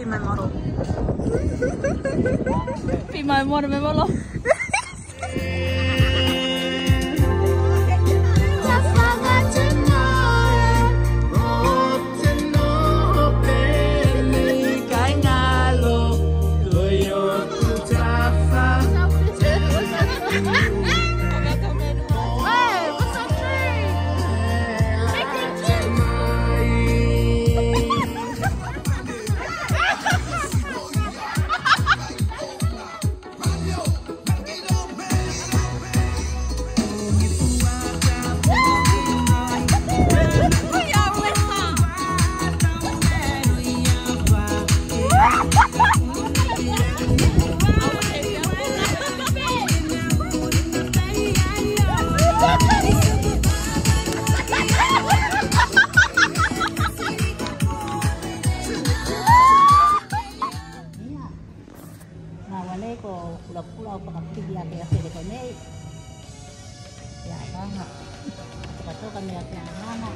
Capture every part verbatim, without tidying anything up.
Be my model. Be my model, my model. Ia. Maua nei ko kulakula o fakafiti ake a Fele konei. Ia, vaga. Fakatoka mea ke a mama.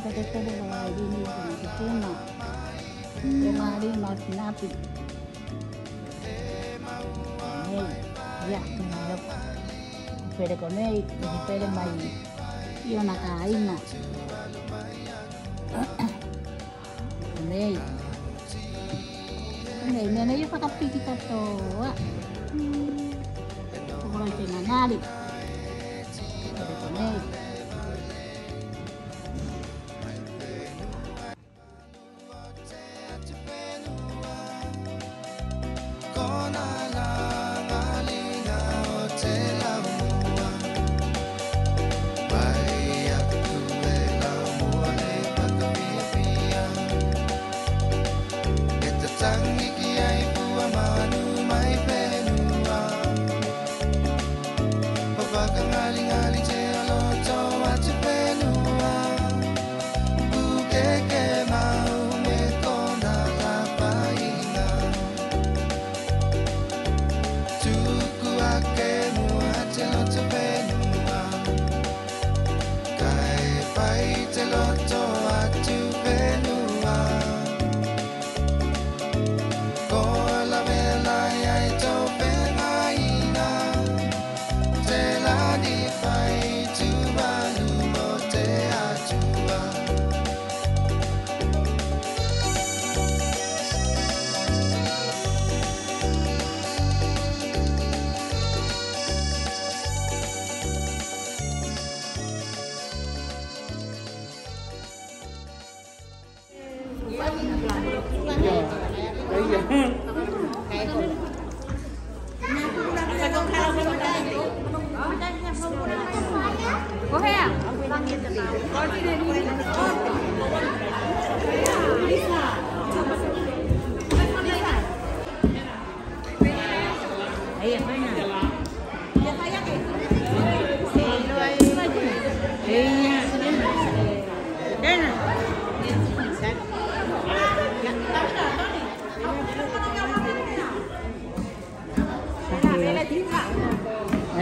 Ka te tele o ai lini ki tuna. Ko mali ma tinapi. Nei. Ia, nei. Fele konei, i Fele mai. Io na kaina. Nei. Nei, nei, nei, fakapiki katoa. Ko lai te nanali. Nei. Tuku ake mua te loto fenua, kae fai te loto atu fenua. Ko la vela i ai tou fegaina, te la ni fai Tuvalu mo te Atua.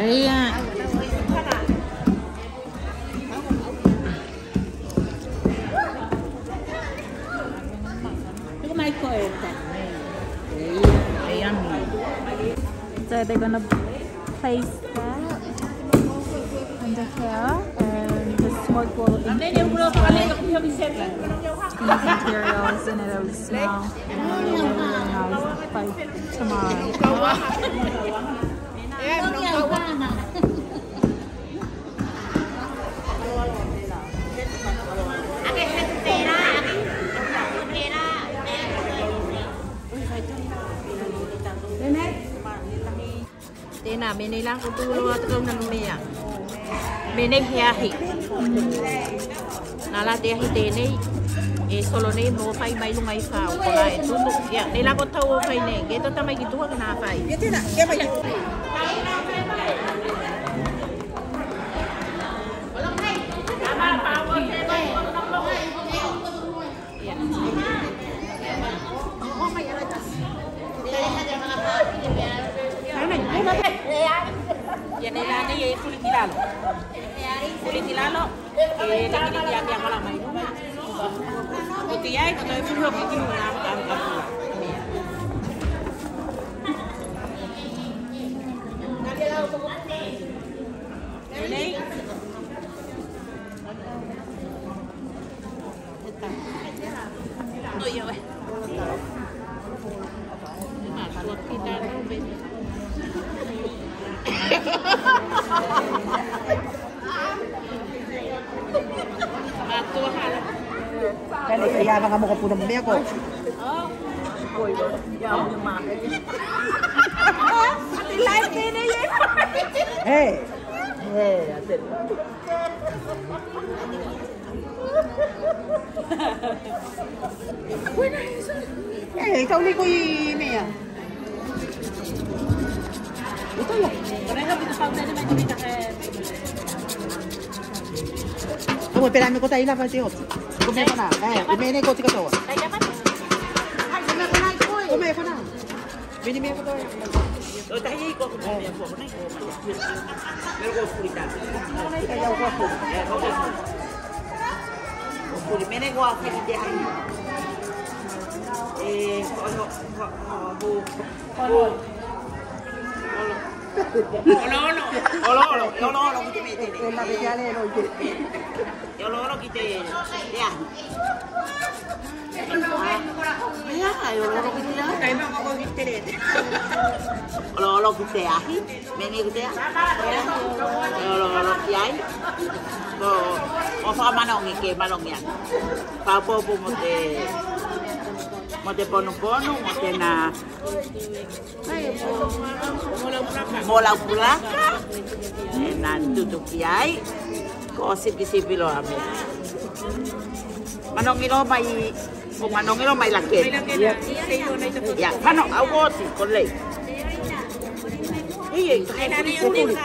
Ia. Tuku mai koe. Ia, ia, ia. So they're gonna place that under here, and the smoke will increase the these materials, and it'll smell really, really nice by tomorrow. Tena, me nei la ko tu loa te kauna mea. Me nei he ahi. Na la te ahi tenei. E solo nei mo fai mai luga i fau, kola e tutu. Ia, nei la ko tau o fai nei. Ke tota mai ki tua ke na fai. Ia tena, ia mai. Ia nei la nei e fuli ki lalo. Fuli ki lalo. E taki ni ia mea kola mai. Ko te ai, ko te ai, ko te ai. Kane ka ia vaga mo ka puna mea ko. Hey. Hey, ate. E, kau nei ko i mea. Uta ia. Ko me pela me ko tai lava te oti. Ko me kona, e, ko me nei ko tika toa. Ko me kona. Mini mea ko toa. O tahi ko ko mea ko nei ko. Mea ko fuli ta. Ko fuli mea nei ko fuli te ai. E, ko, ko, ko, ko, ko. Olo, olo. Olo, olo. Olo, olo, ki te mea tenei. E, olo, olo, ki te, te ahi. Ia, e olo, olo, ki te ahi. Olo, olo, ki te ahi. Mea nei ki te ahi. Olo, olo, ki ai. Ko, ko fakamanogi ke manogi ane. Fakaopoopo mo te, mo te ponuponu, mo tena mo lau pulaka. E na tutuki ai. Ko sipisipi loa mo. Manogi loa mai, ko manogi loa mai lake. Ia, fano, au oti, ko lei. Ia, ia, ia, ia.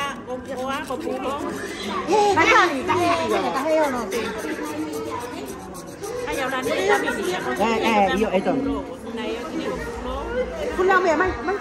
E, e, io, e tonu. Puna mea, mai, mai.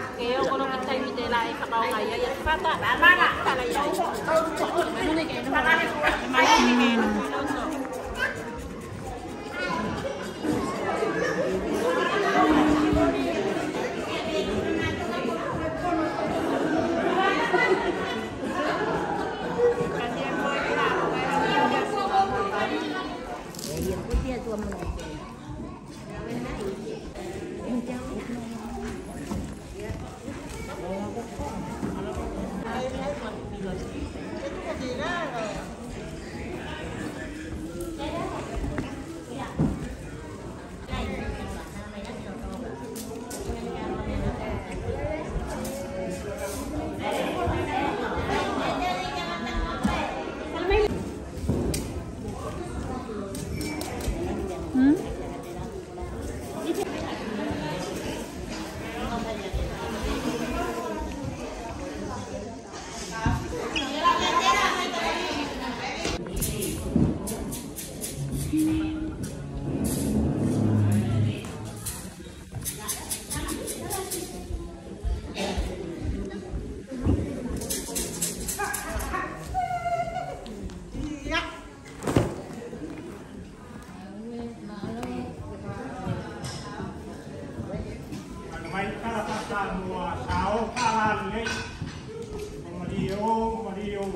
Mai tala fata mo a sao fala lei. Ko malie o, ko malie o.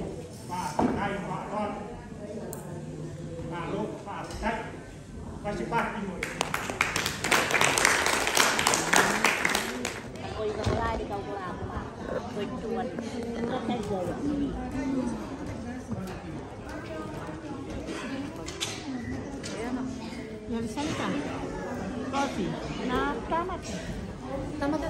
Faafetai, faaloalo. Malo, faafetai. Pasipasi mo. Ia le saleka. Kofi. Na tamata. Tamata.